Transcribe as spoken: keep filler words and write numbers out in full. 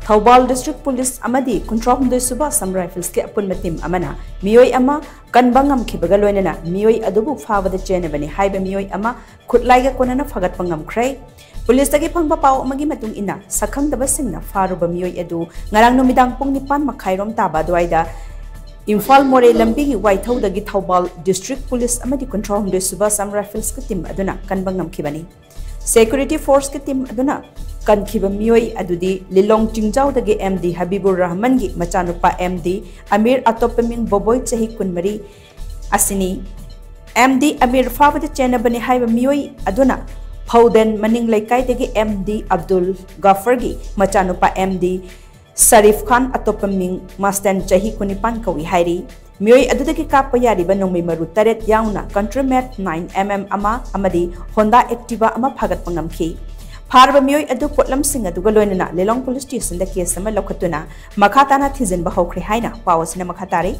Thoubal district police ꯑꯃꯗꯤ ꯀꯨꯟꯊ꯭ꯔꯥ ꯍꯨꯝꯗꯣꯏ ꯁꯨꯕ ꯑꯁꯥꯝ ꯔꯥꯏꯐꯜꯁꯀꯤ ꯑꯄꯨꯟꯕ ꯇꯤꯝ ꯑꯃꯅ ꯃꯤꯑꯣꯏ ꯑꯃ ꯀꯟꯕ ꯉꯝꯈꯤꯕꯒ ꯂꯣꯏꯅꯅ ꯃꯤꯑꯣꯏ ꯑꯗꯨꯕꯨ ꯐꯥꯕꯗ ꯆꯦꯟꯅꯕꯅꯤ ꯍꯥꯏꯕ ꯃꯤꯑꯣꯏ ꯑꯃ ꯈꯨꯠꯂꯥꯏꯒ ꯀꯣꯟꯅꯅ ꯐꯥꯒꯠꯄ ꯉꯝꯈ꯭ꯔꯦ꯫ ꯄꯨꯂꯤꯁꯇꯒꯤ ꯐꯪꯕ ꯄꯥꯎ ꯑꯃꯒꯤ ꯃꯇꯨꯡ ꯏꯟꯅ, ꯁꯛꯈꯪꯗꯕꯁꯤꯡꯅ ꯐꯥꯔꯨꯕ ꯃꯤꯑꯣꯏ ꯑꯗꯨ ꯉꯔꯥꯡ ꯅꯨꯃꯤꯗꯥꯡ ꯄꯨꯡ ꯅꯤꯄꯥꯟ ꯃꯈꯥꯏꯔꯣꯝ ꯇꯥꯕ ꯑꯗꯨꯋꯥꯏꯗ ꯏꯝꯐꯥꯜ ꯃꯣꯔꯦ ꯂꯝꯕꯤꯒꯤ ꯋꯥꯏꯊꯧꯗꯒꯤ ꯊꯧꯕꯥꯜ ꯗꯤꯁꯇ꯭ꯔꯤꯛ ꯄꯨꯂꯤꯁ ꯑꯃꯗꯤ ꯀꯨꯟꯊ꯭ꯔꯥ ꯍꯨꯝꯗꯣꯏ ꯁꯨꯕ ꯑꯁꯥꯝ ꯔꯥꯏꯐꯜꯁꯀꯤ ꯇꯤꯝ ꯑꯗꯨꯅ ꯀꯟꯕ ꯉꯝꯈꯤꯕꯅꯤ꯫ ꯁꯦꯀ꯭ꯌꯨꯔꯤꯇꯤ ꯐꯣꯔꯁꯀꯤ ꯇꯤꯝ ꯑꯗꯨꯅ ꯀꯟꯈꯤꯕ ꯃꯤꯑꯣꯏ ꯑꯗꯨꯗꯤ ꯂꯤꯂꯣꯡ ꯆꯤꯡꯖꯥꯎꯗꯒꯤ ꯑꯦꯝ ꯗꯤ ꯍꯕꯤꯕꯨꯔ ꯔꯍꯃꯟꯒꯤ ꯃꯆꯥꯅꯨꯄꯥ ꯑꯦꯝ ꯗꯤ ꯑꯃꯤꯔ, ꯑꯇꯣꯞꯄ ꯃꯤꯡ ꯕꯣꯕꯣꯏ, ꯆꯍꯤ ꯀꯨꯟꯃꯔꯤ ꯑꯁꯤꯅꯤ꯫ ꯑꯦꯝ ꯗꯤ ꯑꯃꯤꯔ ꯐꯥꯕꯗ ꯆꯦꯟꯅꯕꯅꯤ ꯍꯥꯏꯕ ꯃꯤꯑꯣꯏ ꯑꯗꯨꯅ ꯐꯧꯗꯦꯟ ꯃꯅꯤꯡ ꯂꯩꯀꯥꯏꯗꯒꯤ ꯑꯦꯝ ꯗꯤ ꯑꯕꯗꯨꯜ ꯒꯥꯐꯔꯒꯤ ꯃꯆꯥꯅꯨꯄꯥ ꯑꯦꯝ ꯗꯤ ꯁꯔꯤꯐ ꯈꯥꯟ, ꯑꯇꯣꯞꯄ ꯃꯤꯡ ꯃꯁꯇꯟ, ꯆꯍꯤ ꯀꯨꯟꯅꯤꯄꯥꯟ ꯀꯧꯏ ꯍꯥꯏꯔꯤ꯫ ꯃꯤꯑꯣꯏ ꯑꯗꯨꯗꯒꯤ ꯀꯥꯞꯄ ꯌꯥꯔꯤꯕ ꯅꯣꯡꯃꯩ ꯃꯔꯨ ꯇꯔꯦꯠ ꯌꯥꯎꯅ ꯀꯟꯇ꯭ꯔꯤ ꯃꯦꯠ ꯅꯥꯏꯟ ꯑꯦꯝ ꯑꯦꯝ ꯑꯃ ꯑꯃꯗꯤ ꯍꯣꯟꯗꯥ ꯑꯦꯛꯇꯤꯚꯥ ꯑꯃ ꯐꯥꯒꯠꯄ ꯉꯝꯈꯤ꯫ ꯐꯥꯔꯕ ꯃꯤꯑꯣꯏ ꯑꯗꯨ ꯄꯣꯠꯂꯝꯁꯤꯡ ꯑꯗꯨꯒ ꯂꯣꯏꯅꯅ ꯂꯤꯂꯣꯡ ꯄꯨꯂꯤꯁ ꯁ꯭ꯇꯦꯁꯟꯗ ꯀꯦꯁ ꯑꯃ ꯂꯧꯈꯠꯇꯨꯅ ꯃꯈꯥ ꯇꯥꯅ ꯊꯤꯖꯤꯟꯕ ꯍꯧꯈ꯭ꯔꯦ ꯍꯥꯏꯅ ꯄꯥꯎ ꯑꯁꯤꯅ ꯃꯈꯥ ꯇꯥꯔꯤ꯫